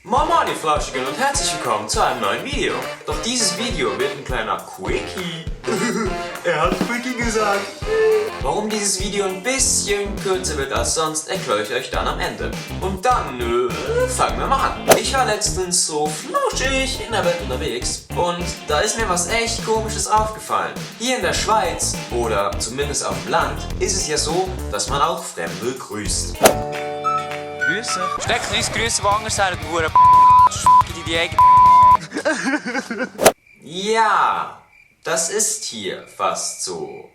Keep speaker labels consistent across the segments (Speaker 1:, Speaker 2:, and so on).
Speaker 1: Moin Moin ihr Flauschigen und herzlich willkommen zu einem neuen Video. Doch dieses Video wird ein kleiner Quickie. Er hat Quickie gesagt. Warum dieses Video ein bisschen kürzer wird als sonst, erkläre ich euch dann am Ende. Und dann fangen wir mal an. Ich war letztens so flauschig in der Welt unterwegs und da ist mir was echt Komisches aufgefallen. Hier in der Schweiz, oder zumindest auf dem Land, ist es ja so, dass man auch Fremde grüßt.
Speaker 2: Grüßen? Steck nicht das Grüßen woanders her, du Hure in die eigene.
Speaker 1: Ja, das ist hier fast so.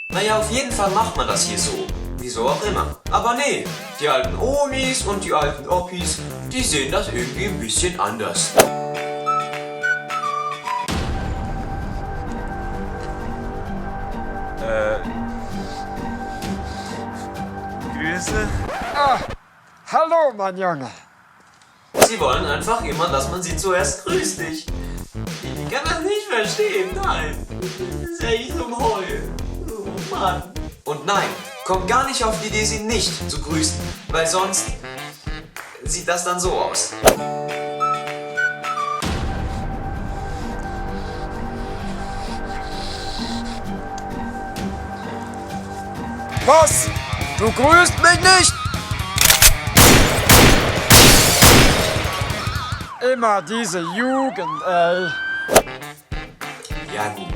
Speaker 1: Naja, auf jeden Fall macht man das hier so. Wieso auch immer. Aber nee, die alten Omis und die alten Oppis, die sehen das irgendwie ein bisschen anders.
Speaker 2: Grüße?
Speaker 3: Ah, hallo, mein Junge.
Speaker 1: Sie wollen einfach immer, dass man sie zuerst grüßt. Ich kann das nicht verstehen, nein. Das ist ja echt zum Heulen. Oh Mann. Und nein, kommt gar nicht auf die Idee, sie nicht zu grüßen, weil sonst sieht das dann so aus.
Speaker 3: Was? Du grüßt mich nicht? Immer diese Jugend, ey.
Speaker 1: Ja gut.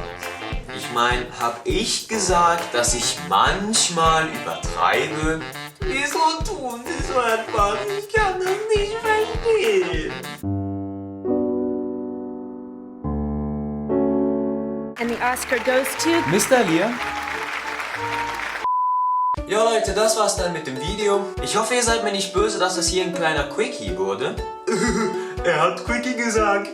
Speaker 1: Ich meine, hab ich gesagt, dass ich manchmal übertreibe? Wieso tun sie so etwas? Ich kann das nicht verstehen.
Speaker 4: And the Oscar goes to
Speaker 2: Mr. Lear?
Speaker 1: Ja Leute, das war's dann mit dem Video. Ich hoffe, ihr seid mir nicht böse, dass das hier ein kleiner Quickie wurde. Er hat Quickie gesagt.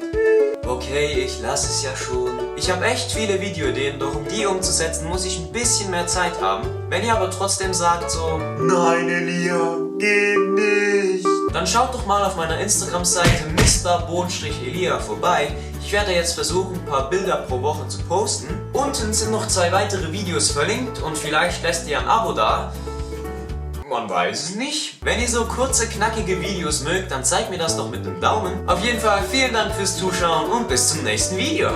Speaker 1: Okay, ich lasse es ja schon. Ich habe echt viele Videoideen, doch um die umzusetzen, muss ich ein bisschen mehr Zeit haben. Wenn ihr aber trotzdem sagt so, nein Elia, geht nicht, dann schaut doch mal auf meiner Instagram-Seite Mr.Elia vorbei. Ich werde jetzt versuchen, ein paar Bilder pro Woche zu posten. Unten sind noch 2 weitere Videos verlinkt und vielleicht lässt ihr ein Abo da. Man weiß es nicht. Wenn ihr so kurze, knackige Videos mögt, dann zeigt mir das doch mit einem Daumen. Auf jeden Fall vielen Dank fürs Zuschauen und bis zum nächsten Video.